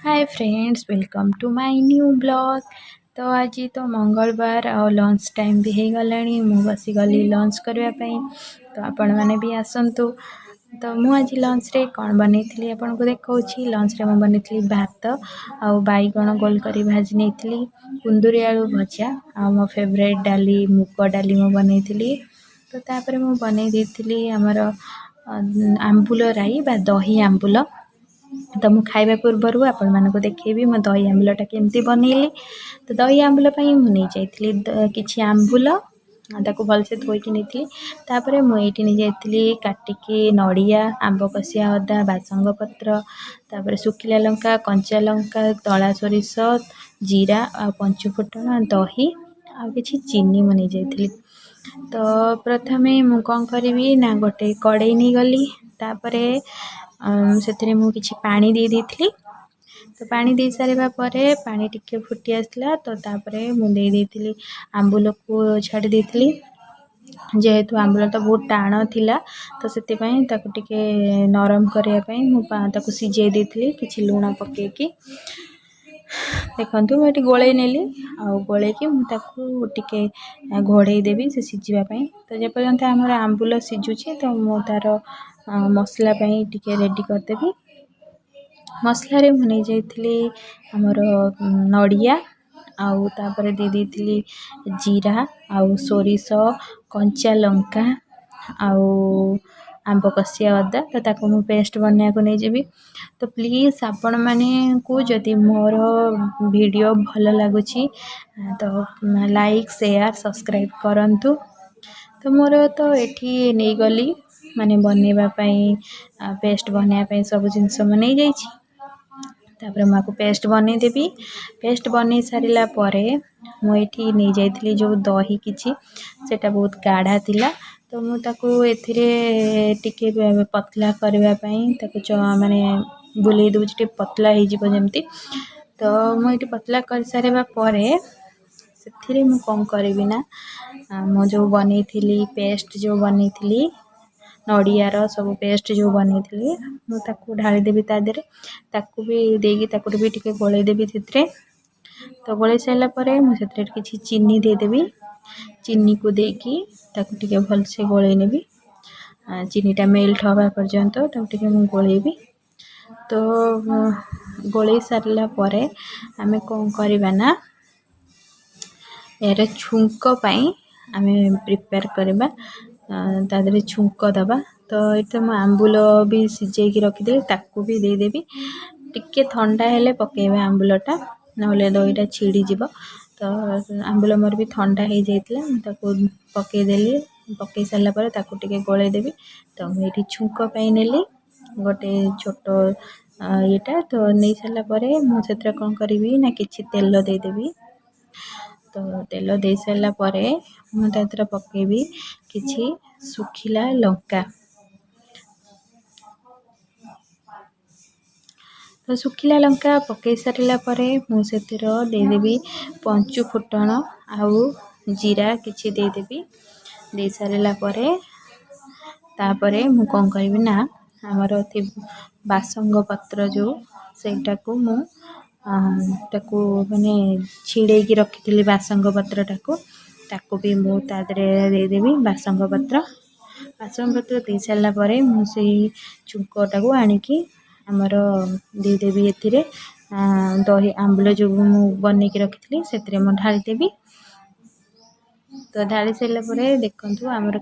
Hi friends, welcome to my new vlog। ତ ଆଜି ତ ମଙ୍ଗଳବାର ଆଉ ଲଞ୍ଚ ଟାଇମ୍ ବି ହେଇଗଲାଣି। ମୁଁ ବସିଗଲି ଲଞ୍ଚ କରିବା ପାଇଁ, ତ ଆପଣମାନେ ବି ଆସନ୍ତୁ। ତ ମୁଁ ଆଜି ଲଞ୍ଚରେ କ'ଣ ବନେଇଥିଲି ଆପଣଙ୍କୁ ଦେଖାଉଛି। ଲଞ୍ଚରେ ମୁଁ ବନେଇଥିଲି ଭାତ ଆଉ ବାଇଗଣ ଗୋଲ କରି ଭାଜି ନେଇଥିଲି, କୁନ୍ଦୁରି ଆଳୁ ଭଜା ଆଉ ମୋ ଫେଭରାଇଟ୍ ଡାଲି ମୁଗ ଡାଲି ମୁଁ ବନେଇଥିଲି। ତ ତାପରେ ମୁଁ ବନେଇ ଦେଇଥିଲି ଆମର ଆମ୍ବୁଲ ରାଇ ବା ଦହି ଆମ୍ବୁଲ। ତ ମୁଁ ଖାଇବା ପୂର୍ବରୁ ଆପଣମାନଙ୍କୁ ଦେଖେଇବି ମୁଁ ଦହି ଆମ୍ବୁଲଟା କେମିତି ବନେଇଲି। ତ ଦହି ଆମ୍ବୁଲ ପାଇଁ ମୁଁ ନେଇଯାଇଥିଲି କିଛି ଆମ୍ବୁଲ, ତାକୁ ଭଲସେ ଧୋଇକି ନେଇଥିଲି। ତାପରେ ମୁଁ ଏଇଠି ନେଇଯାଇଥିଲି କାଟିକି ନଡ଼ିଆ, ଆମ୍ବ କଷିଆ ଅଦା, ବାସଙ୍ଗ ପତ୍ର, ତାପରେ ଶୁଖିଲା ଲଙ୍କା, କଞ୍ଚା ଲଙ୍କା, ଦଳା ସୋରିଷ, ଜିରା ଆଉ ପଞ୍ଚୁ ଫୁଟଣ, ଦହି ଆଉ କିଛି ଚିନି ମୁଁ ନେଇଯାଇଥିଲି। ତ ପ୍ରଥମେ ମୁଁ କ'ଣ କରିବି ନା ଗୋଟେ କଡ଼େଇ ନେଇଗଲି। ତାପରେ ସେଥିରେ ମୁଁ କିଛି ପାଣି ଦେଇ ଦେଇଥିଲି। ତ ପାଣି ଦେଇ ସାରିବା ପରେ ପାଣି ଟିକେ ଫୁଟି ଆସିଲା, ତ ତାପରେ ମୁଁ ଦେଇ ଦେଇଥିଲି ଆମ୍ବୁଲକୁ ଛାଡ଼ି ଦେଇଥିଲି। ଯେହେତୁ ଆମ୍ବୁଲଟା ବହୁତ ଟାଣ ଥିଲା, ତ ସେଥିପାଇଁ ତାକୁ ଟିକେ ନରମ କରିବା ପାଇଁ ମୁଁ ତାକୁ ସିଝେଇ ଦେଇଥିଲି କିଛି ଲୁଣ ପକାଇକି। ଦେଖନ୍ତୁ, ମୁଁ ଏଠି ଗୋଳେଇ ନେଲି ଆଉ ଗୋଳେଇକି ମୁଁ ତାକୁ ଟିକେ ଘୋଡ଼େଇ ଦେବି ସେ ସିଝିବା ପାଇଁ। ତ ଯେପର୍ଯ୍ୟନ୍ତ ଆମର ଆମ୍ବୁଲ ସିଝୁଛି, ତ ମୁଁ ତା'ର ମସଲା ପାଇଁ ଟିକେ ରେଡ଼ି କରିଦେବି। ମସଲାରେ ମୁଁ ନେଇଯାଇଥିଲି ଆମର ନଡ଼ିଆ ଆଉ ତାପରେ ଦେଇ ଦେଇଥିଲି ଜିରା ଆଉ ସୋରିଷ, କଞ୍ଚା ଲଙ୍କା ଆଉ ଆମ୍ବ କଷିଆ ଅଦା। ତ ତାକୁ ମୁଁ ପେଷ୍ଟ ବନେଇବାକୁ ନେଇଯିବି। ତ ପ୍ଲିଜ୍, ଆପଣମାନଙ୍କୁ ଯଦି ମୋର ଭିଡ଼ିଓ ଭଲ ଲାଗୁଛି, ତ ଲାଇକ୍, ସେୟାର, ସବସ୍କ୍ରାଇବ୍ କରନ୍ତୁ। ତ ମୋର ତ ଏଠି ନେଇଗଲି, ମାନେ ବନେଇବା ପାଇଁ, ପେଷ୍ଟ ବନେଇବା ପାଇଁ ସବୁ ଜିନିଷ ମୁଁ ନେଇଯାଇଛି। ତାପରେ ମୁଁ ଆକୁ ପେଷ୍ଟ ବନେଇଦେବି। ପେଷ୍ଟ ବନେଇ ସାରିଲା ପରେ ମୁଁ ଏଇଠି ନେଇଯାଇଥିଲି ଯେଉଁ ଦହି କିଛି, ସେଇଟା ବହୁତ ଗାଢ଼ା ଥିଲା। ତ ମୁଁ ତାକୁ ଏଥିରେ ଟିକେ ପତଲା କରିବା ପାଇଁ ତାକୁ ମାନେ ବୁଲେଇ ଦେଉଛି, ଟିକେ ପତଲା ହେଇଯିବ ଯେମିତି। ତ ମୁଁ ଏଇଠି ପତଲା କରିସାରିବା ପରେ ସେଥିରେ ମୁଁ କ'ଣ କରିବି ନା ମୁଁ ଯେଉଁ ବନେଇଥିଲି ପେଷ୍ଟ, ଯେଉଁ ବନେଇଥିଲି ନଡ଼ିଆର ସବୁ ପେଷ୍ଟ ଯେଉଁ ବନେଇଥିଲି, ମୁଁ ତାକୁ ଢାଳିଦେବି ତା ଦେହରେ। ତାକୁ ବି ଦେଇକି ତାକୁ ବି ଟିକେ ଗୋଳେଇ ଦେବି ସେଥିରେ। ତ ଗୋଳେଇ ସାରିଲା ପରେ ମୁଁ ସେଥିରେ କିଛି ଚିନି ଦେଇଦେବି। ଚିନିକୁ ଦେଇକି ତାକୁ ଟିକେ ଭଲସେ ଗୋଳେଇ ନେବି। ଚିନିଟା ମେଲ୍ଟ ହେବା ପର୍ଯ୍ୟନ୍ତ ତାକୁ ଟିକେ ମୁଁ ଗୋଳେଇବି। ତ ଗୋଳେଇ ସାରିଲା ପରେ ଆମେ କ'ଣ କରିବା ନା ଏହାର ଛୁଙ୍କ ପାଇଁ ଆମେ ପ୍ରିପେୟାର କରିବା, ତା ଦେହରେ ଛୁଙ୍କ ଦେବା। ତ ଏଇଠି ମୁଁ ଆମ୍ବୁଲ ବି ସିଝେଇକି ରଖିଥିଲି, ତାକୁ ବି ଦେଇଦେବି। ଟିକେ ଥଣ୍ଡା ହେଲେ ପକାଇବା ଆମ୍ବୁଲଟା, ନହେଲେ ଦହିଟା ଛିଡ଼ିଯିବ। ତ ଆମ୍ବୁଲ ମୋର ବି ଥଣ୍ଡା ହେଇଯାଇଥିଲା, ମୁଁ ତାକୁ ପକାଇଦେଲି। ପକାଇ ସାରିଲା ପରେ ତାକୁ ଟିକେ ଗୋଳେଇ ଦେବି। ତ ମୁଁ ଏଇଠି ଛୁଙ୍କ ପାଇଁ ନେଲି ଗୋଟେ ଛୋଟ ଇଏଟା। ତ ନେଇ ସାରିଲା ପରେ ମୁଁ ସେଥିରେ କ'ଣ କରିବି ନା କିଛି ତେଲ ଦେଇଦେବି। ତ ତେଲ ଦେଇ ସାରିଲା ପରେ ମୁଁ ତା ଦେହରେ ପକାଇବି କିଛି ଶୁଖିଲା ଲଙ୍କା। ତ ଶୁଖିଲା ଲଙ୍କା ପକାଇ ସାରିଲା ପରେ ମୁଁ ସେଥିରେ ଦେଇଦେବି ପଞ୍ଚୁ ଫୁଟଣ ଆଉ ଜିରା କିଛି ଦେଇଦେବି। ଦେଇ ସାରିଲା ପରେ ତାପରେ ମୁଁ କ'ଣ କରିବି ନା ଆମର ବାସଙ୍ଗ ପତ୍ର ଯେଉଁ, ସେଇଟାକୁ ମୁଁ ତାକୁ ମାନେ ଛିଡ଼େଇକି ରଖିଥିଲି ବାସଙ୍ଗ ପତ୍ରଟାକୁ, ତାକୁ ବି ମୁଁ ତା ଦେହରେ ଦେଇଦେବି ବାସଙ୍ଗ ପତ୍ର। ବାସଙ୍ଗ ପତ୍ର ଦେଇ ସାରିଲା ପରେ ମୁଁ ସେଇ ଛୁଙ୍କଟାକୁ ଆଣିକି ଆମର ଦେଇଦେବି ଏଥିରେ। ଦହି ଆମ୍ବୁଲ ଯେଉଁ ମୁଁ ବନେଇକି ରଖିଥିଲି, ସେଥିରେ ମୁଁ ଢାଳିଦେବି। ତ ଢାଳି ସାରିଲା ପରେ ଦେଖନ୍ତୁ, ଆମର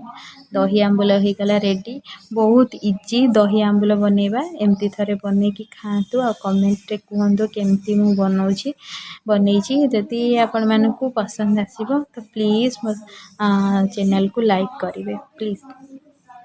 ଦହି ଆମ୍ବୁଲ ହେଇଗଲା ରେଡ଼ି। ବହୁତ ଇଜି ଦହି ଆମ୍ବୁଲ ବନେଇବା। ଏମିତି ଥରେ ବନେଇକି ଖାଆନ୍ତୁ ଆଉ କମେଣ୍ଟରେ କୁହନ୍ତୁ କେମିତି ମୁଁ ବନଉଛି ବନେଇଛି। ଯଦି ଆପଣମାନଙ୍କୁ ପସନ୍ଦ ଆସିବ, ତ ପ୍ଲିଜ୍ ମୋ ଚ୍ୟାନେଲକୁ ଲାଇକ୍ କରିବେ ପ୍ଲିଜ୍।